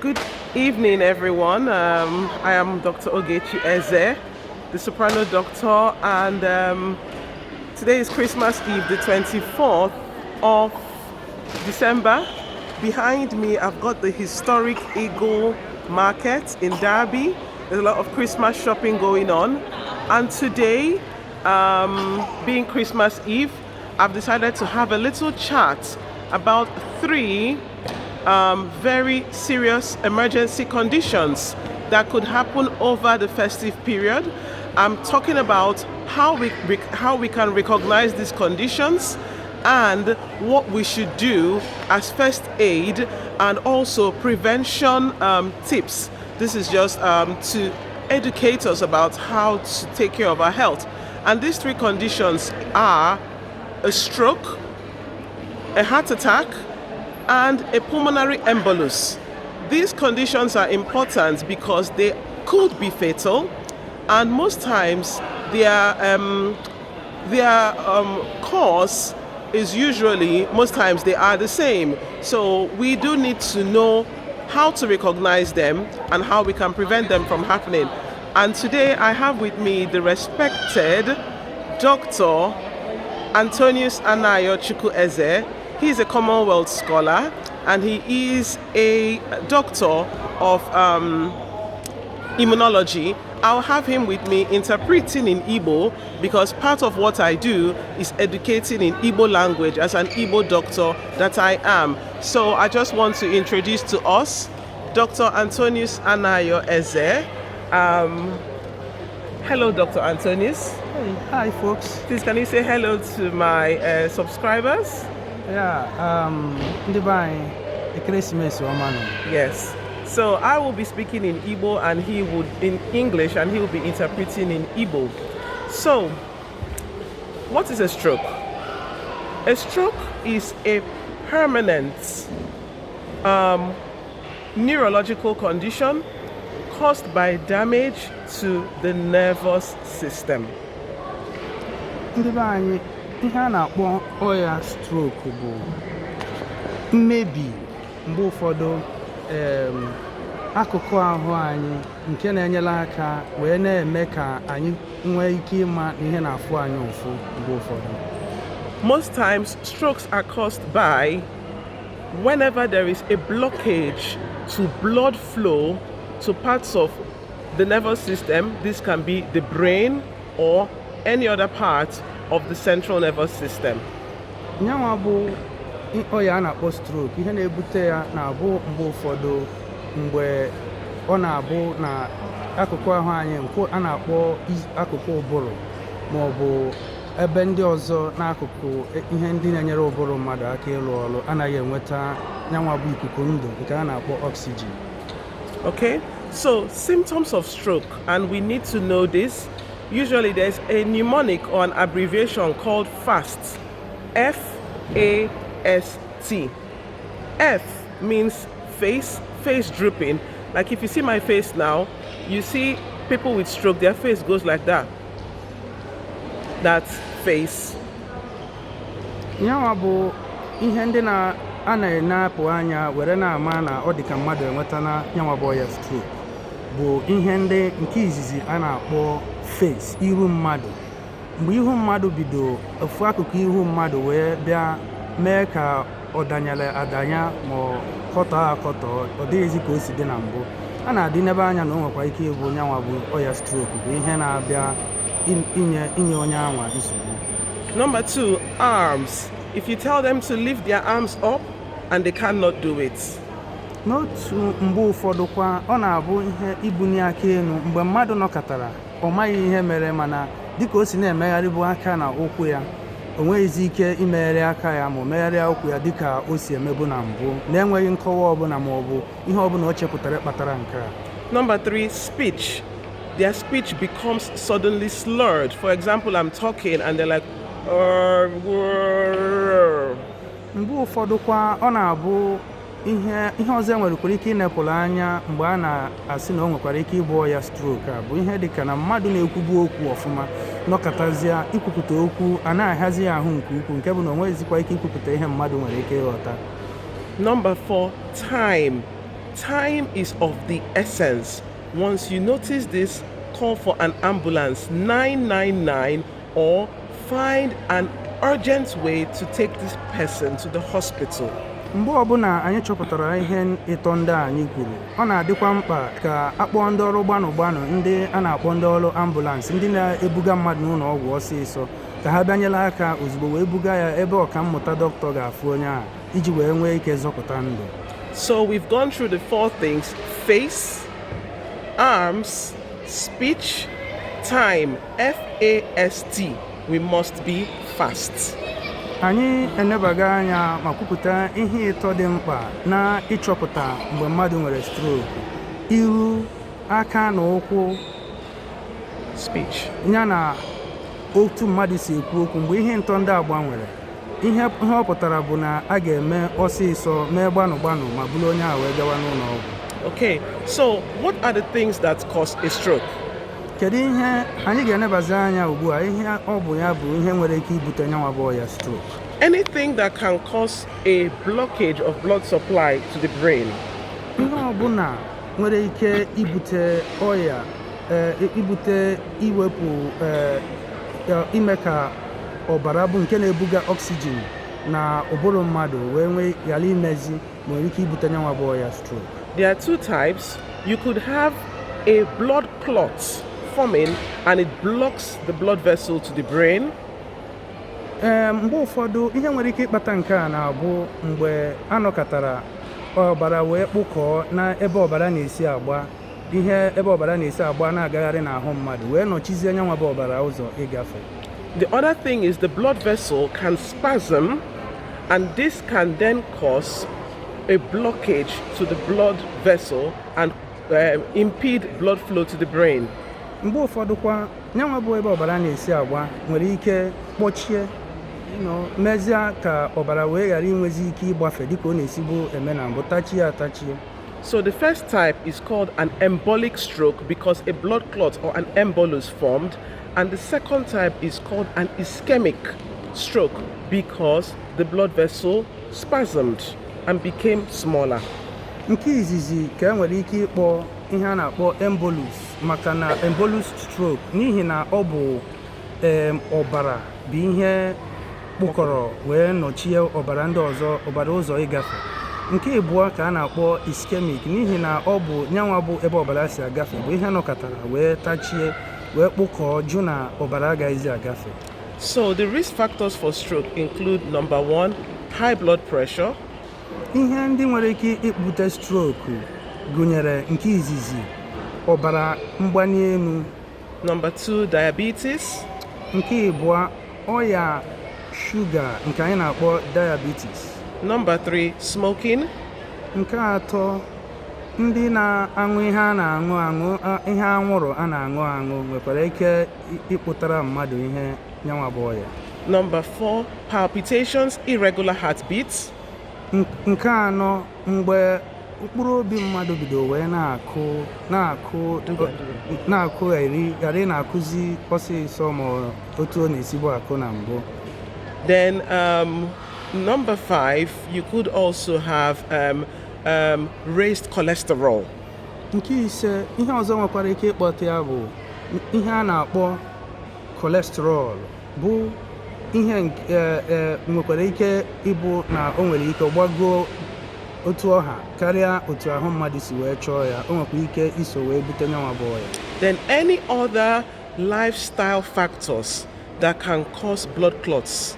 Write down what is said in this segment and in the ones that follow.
Good evening, everyone. I am Dr. Ogechi Eze, the soprano doctor, and today is Christmas Eve, the 24th of December. Behind me, I've got the historic Eagle Market in Derby. There's a lot of Christmas shopping going on. And today, being Christmas Eve, I've decided to have a little chat about three very serious emergency conditions that could happen over the festive period. I'm talking about how we can recognize these conditions and what we should do as first aid and also prevention tips. This is just to educate us about how to take care of our health. And these three conditions are a stroke, a heart attack, and a pulmonary embolus. These conditions are important because they could be fatal, and most times their cause is usually, most times they are the same. So we do need to know how to recognize them and how we can prevent them from happening. And today I have with me the respected Dr. Antonius Anayo Chukwueze. He's a Commonwealth scholar and he is a doctor of immunology. I'll have him with me interpreting in Igbo because part of what I do is educating in Igbo language as an Igbo doctor that I am. So I just want to introduce to us Dr. Antonius Anayo Eze. Hello, Dr. Antonius. Hey, hi folks. Please, can you say hello to my subscribers? Yeah, ndị be anyị, ekeresimesi ọma nụ. Yes. So I will be speaking in Igbo and he would in English and he will be interpreting in Igbo. So, what is a stroke? A stroke is a permanent neurological condition caused by damage to the nervous system. Ndị be anyị, ihe a na-akpọ ọya stroke bụ mmebi mgbe ụfọdụ akụkụ ahụ anyị nke na-enyere aka wee na-eme ka anyị nwee ike ịma na ihe na-afụ anyị ụfụ mgbe ụfọdụ. Most times, strokes are caused by whenever there is a blockage to blood flow to parts of the nervous system. This can be the brain or any other part of the central nervous system. Nyanwa bụ ọya a na-akpọ stroke, ihe na-ebute ya na-abụ mgbe ụfọdụ mgbe ọ na-abụ na akụkụ ahụ anyị nke a na-akpọ akụkụ ụbụrụ ma ọ bụ ebe ndị ọzọ n'akụkụ ihe ndị na-enyere ụbụrụ mmadụ aka ịrụ ọrụ anaghị enweta nyanwa bụ ikuku ndụ nke a na-akpọ oxygen. Okay, so symptoms of stroke, and we need to know this. Usually, there's a mnemonic or an abbreviation called FAST. FAST. F means face, face drooping. Like if you see my face now, you see people with stroke, their face goes like that. That's face. Nyanwa bụ ihe ndị na a na-enepụ anya were na-ama na ọ dị ka mmadụ enwetana nyanwa bụ ọya stroke bụ ihe ndị nke izizi a na-akpọ face, iru mmadụ. Mgbe ihu mmadụ bido ofu akụkụ ihu mmadụ wee bịa mee ka ọ danyere adanya ma ọ kọtọọ akọtọ, ọ dịghịzi ka o si dị na mbụ, a na-adị n'ebe anya na o nwekwa ike ịbụ nyanwa bụ ọya stroke bụ ihe na-abịa inye onye anwa nsogbu. Number two, arms. If you tell them to lift their arms up and they cannot do it. N'otu mgbe ụfọdụ kwa, ọ na-abụ ihe ibunye aka elu. Mgbe mmadụ nọkọtara, ọ maghị ihe mere, mana dịka o si na-emegharịbụ aka na ụkwụ ya, o nweghịzi ike imegharị aka ya ma o megharịa ụkwụ ya dịka o si emebu na mbụ, na-enweghị nkọwa ọbụla ma ọ bụ ihe ọbụla o chepụtara kpatara nke a. Number three, speech. Their speech becomes suddenly slurred. For example, I'm talking and they're like, "Uh." Mgbe ụfọdụ kwa, ọ na-abụ ihe ọzọ e nwerekwara ike ịnepụrụ anya mgbe a na-asị na o nwekwara ike ịbụ ọya stroke a bụ ihe dịka na mmadụ na-ekwubu okwu ọfụma nọkọtazie ikwupụta okwu a na-ahazi ya ahụ nke ukwuu, nke bụ na o nweghịzikwa ike ikwupụta ihe mmadụ nwere ike ịghọta. Number four, time. Time is of the essence. Once you notice this, call for an ambulance 999 or find an urgent way to take this person to the hospital. Mgbe ọbụla anyị chọpụtara ihe ịtọ ndị a anyị kwuru, ọ na-adịkwa mkpa ka akpọọ ndị ọrụ gbanụ gbanụ, ndị a na-akpọ ndị ọrụ ambulance, ndị na-ebuga mmadụ n'ụlọ ọgwụ ọsịsọ, ka ha bịanyere aka ozugbo wee buga ya ebe ọkammụta dọkịta ga-afụ onye ahụ iji wee nwee ike zọpụta ndụ. So we've gone through the four things: face, arms, speech, time. F A S T. We must be fast. Anyị enebaga anya ma kwupụta ihe ịtọ dị mkpa na ịchọpụta mgbe mmadụ nwere stroke: iru, aka na ụkwụ, Speech. Ya na otu mmadụ si ekwu okwu. Mgbe ihe ntọ ndị a gbanwere, ihe ọ pụtara bụ na a ga-eme ọsịsọ, mee gbanụ gbanụ ma buru onye ahụ wee gawa n'ụlọ ọgwụ. Okay, so what are the things that cause a stroke? Kedu ihe anyị ga-enebazi anya ugbu a, ihe ọ bụ ya bụ ihe nwere ike ibute nyanwa bụ ọya stroke? Anything that can cause a blockage of blood supply to the brain. Ihe ọbụla nwere ike ibute ọya ibute iwepụ ime ka ọbara bụ nke na-ebuga oxygen na ụbụrụ mmadụ wee nwee ghara imezi nwere ike ibute nyanwa bụ ọya stroke. There are two types. You could have a blood clot forming and it blocks the blood vessel to the brain. Ee, mgbe ụfọdụ ihe nwere ike ịkpata nke a na-abụ mgbe anọkọtara ọbara wee kpụkọọ na ebe ọbara na-esi agba, ihe ebe ọbara na-esi agba na-agagharị n'ahụ mmadụ wee nọchizie nyanwa bụ ọbara ụzọ ịgafe. The other thing is the blood vessel can spasm, and this can then cause a blockage to the blood vessel and impede blood flow to the brain. Mgbe ụfọdụ kwa, nyanwa bụ ebe ọbara na-esi agba nwere ike kpọchie, mezie ka ọbara wee ghara inwezi ike ịgbafe dịka ọ na-esibu eme na mbụ, tachie atachie. So the first type is called an embolic stroke because a blood clot or an embolus formed, and the second type is called an ischemic stroke because the blood vessel spasmed and became smaller. Nke izizi ka e nwere ike ịkpọ ihe a na-akpọ embolus, maka na embolus stroke n'ihi na ọ bụ ọbara bụ ihe kpụkọrọ wee nọchie ọbara ndị ọzọ ọbara ụzọ ịgafe. Nke ịbụọ ka a na-akpọ ischemic n'ihi na ọ bụ nyanwa bụ ebe ọbara si agafe bụ ihe nọkọtara wee tachie, wee kpụkọọ, jụ na ọbara agaghịzi agafe. So the risk factors for stroke include, number one, high blood pressure, Ihe ndị nwere ike ibute stroke gụnyere, nke izizi, ọbara mgbali elu, number two, diabetes, nke ịbụọ, ọya shuga nke anyị na-akpọ diabetes, number three, smoking, nke atọ, ndị na-aṅụ ihe a na-aṅụ aṅụ, ihe anwụrụ a na-aṅụ aṅụ nwekwara ike ịkpụtara mmadụ ihe nyanwa bụ ọya. Number four, palpitations, irregular heartbeats, Nke anọ, mgbe mkpụrụ obi mmadụ bido wee na-akụ na-akụ na-akụ ghara ị na-akụzi ọsịsọ ma otu ọ na-esibu akụ na mbụ. Then number five, you could also have raised cholesterol. Nke ise, ihe ọzọ nwekwara ike ịkpọta ya bụ ihe a na-akpọ cholesterol, bụ ihe nwekwara ike ịbụ na o nwere ike gbagoo otu ọha karịa otu ahụ mmadụ si wee chọọ ya, o nwekwa ike iso wee bute nyanwa bụ ọya. Then any other lifestyle factors that can cause blood clots.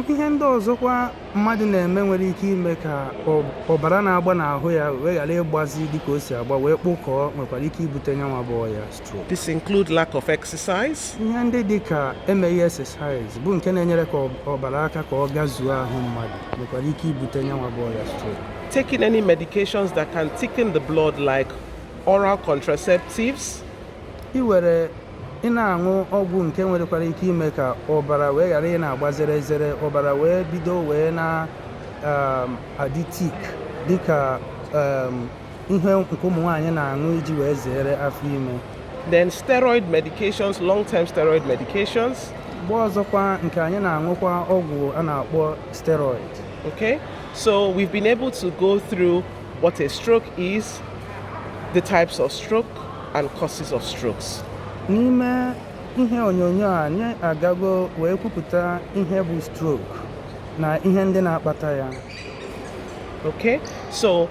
Ihe ndị ọzọkwa mmadụ na-eme nwere ike ime ka ọbara na-agba n'ahụ ya wee ghara ịgbazi dịka o si agba wee kpụkọọ nwekwara ike ibute nyanwa bụ ọya stroke. This include lack of exercise, Ihe ndị dị ka emeghị exercise, bụ nke na-enyere ka ọbara aka ka ọ gazuo ahụ mmadụ, nwekwara ike ibute nyanwa bụ ọya stroke. Taking any medications that can thicken the blood like oral contraceptives, Iwere ị na-aṅụ ọgwụ nke nwerekwara ike ime ka ọbara wee ghara ị na-agba zere zere, ọbara wee bido wee na adị thick, dịka ihe nke ụmụ nwaanyị na-aṅụ iji wee zere afọ ime. Then steroid medications, long-term steroid medications. Mgbe ọzọkwa nke anyị na-aṅụkwa ọgwụ a na-akpọ steroid. Okay, so we've been able to go through what a stroke is, the types of stroke, and causes of strokes. N'ime ihe onyonyo a, anyị agago wee kwupụta ihe bụ stroke na ihe ndị na-akpata ya. Okay, so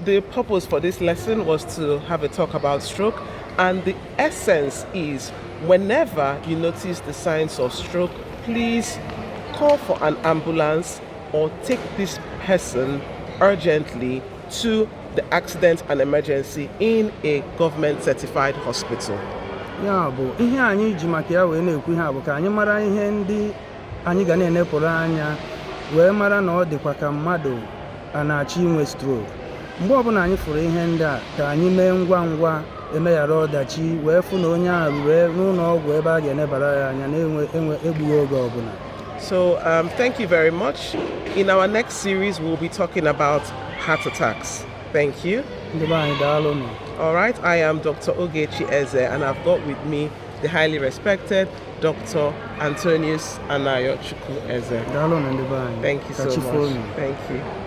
the purpose for this lesson was to have a talk about stroke, and the essence is whenever you notice the signs of stroke, please call for an ambulance or take this person urgently to the accident and emergency in a government certified hospital. Ya bụ ihe anyị ji maka ya wee na-ekwu ihe a bụ ka anyị mara ihe ndị anyị ga na-enepụrụ anya wee mara na ọ dịkwa ka mmadụ a na-achọ inwe stroke. Mgbe ọbụla anyị fụrụ ihe ndị a, ka anyị mee ngwa ngwa emeghara ọdachi wee fụ na onye a ruru n'ụlọ ọgwụ ebe a ga-enebara ya anya na-enwe enwe egbughị oge ọbụla. So, thank you very much. In our next series, we'll be talking about heart attacks. Thank you. Ndị be anyị, daalụ nụ. All right, I am Dr. Ogechi Eze, and I've got with me the highly respected Dr. Antonius Anayo Chukwu Eze. Daalụ nụ, ndị be anyị. Thank you Ka so chi much. foo nụ. Thank you.